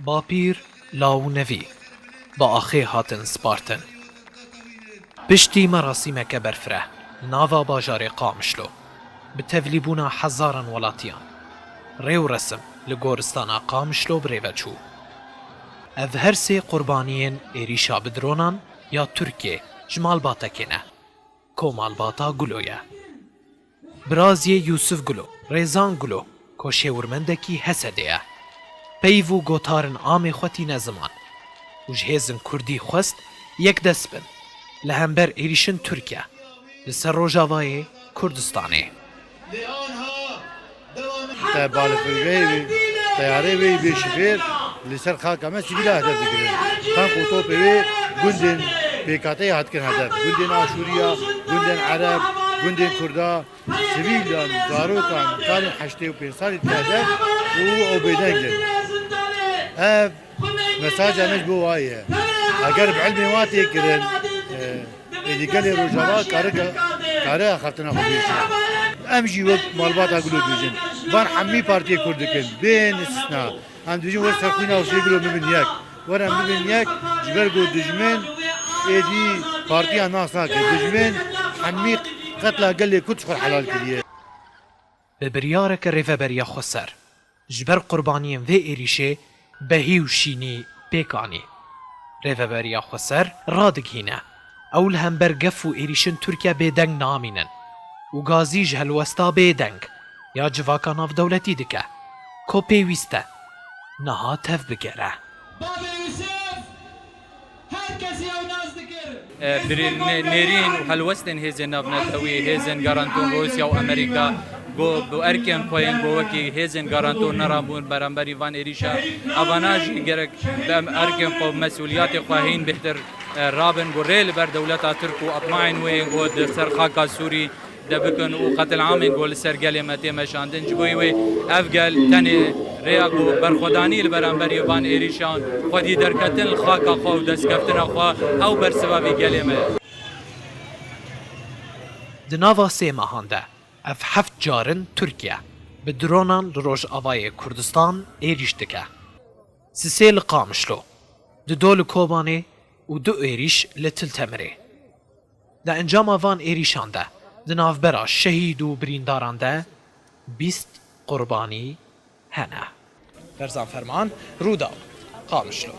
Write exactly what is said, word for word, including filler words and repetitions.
Bapîr, law û nevî bi axê hatin spartin. Piştî merasîmeke berfireh nava bajarê Qamişlo, bi tevlîbûna hezaran welatiyan, rê û resim li goristana Qamişlo bi rê ve çû. Ev her sê qurbaniyên êrîşa bi dronan ya Tirkiyê ji malbatekê ne. Ko malbata Gulo ye. Biraziyê Yûsif Gulo, Rêzan Gulo, ko şêwirmendekî Hesedê ye. Peyv û gotarin amê xwe tîne ziman û ji hêzin kurdî xwest yekdest bin li hember êrîşin Tirkiye li ser Rojavayê Kurdistanê. Te balafirgehê wê, teyarê wê bê şifêr li ser xaka me sivîla hedef digirin. Tank û topê wê gundên P K K'ê hat kirin hedef. Gundên Aşûriya, gundên Ereb, gundên Kurda, sivîlan, zarokan, kalên heştê û pênc salî dike hedef û ew bêdeng in. Ev mesaja me ji bo wa ye. Eger bi ilmê wa tê kirin, e, êdî gelê Rojava kare, kare axaftina xwe bêje. Em jî wek malbata Gulo dibêjin. Van hemî partiyê Kurd dikin, bê istisna. Em dibêjin wer ser xwîna Husê Gulo bibin yek. Wer em bibin yek, ji ber ku dijmin êdî partiya nas nake. Dijmin hemî qetla gelê Kurd ji xwe helal kiriye. Bi biryareke Rêveberiya Xweser, ji ber qurbaniyên vê êrîşê behî û şînî pêk anî. Rêveberiya Xweser radigihîne, ew li hember gef û êrîşên Tirkiye bêdeng namînin û gazî ji helwesta bêdeng ya civaka navdewletî dike, ku pêwîst e niha tevbigere. Bavê Yûsif, her kesî ew nas dikir. E, birî-, nê-, nêrîn û helwestên hêzên navnetewî, hêzên Garanton Rûsya û Amerîka, ku bi erkên xwe yên ku wekî hêzên Garanton nerabûn beramberî van êrîşa. Evana jî gerek bi em erkên xwe, mesûliyatê xwe hîn bêhtir, e, rabin, ku rê li ber dewleta Tirk û etmaên wê yên ku di ser xaka Sûrî de bikin û qetilamên ku li ser gelê me tê meşandin. Ji bo wê ev gel tenê rêya ku berxwedanî li beramberî van êrîşan, xwedî derketin li xaka xwe û destkeftina xwe, ew bersiva vî gelê me ye. Di nava sê mehan de ev heft car in Tirkiye bi dronan li Rojavayê Kurdistan êrîş dike. Sisê li Qamişlo, dido li Kobanê û du êrîş li Til Temirê. Di encama van êrîşan de di navbera şehîd û birîndaran de bîst qurbanî hene. Berzan Ferman, Rûdaw, Qamişlo.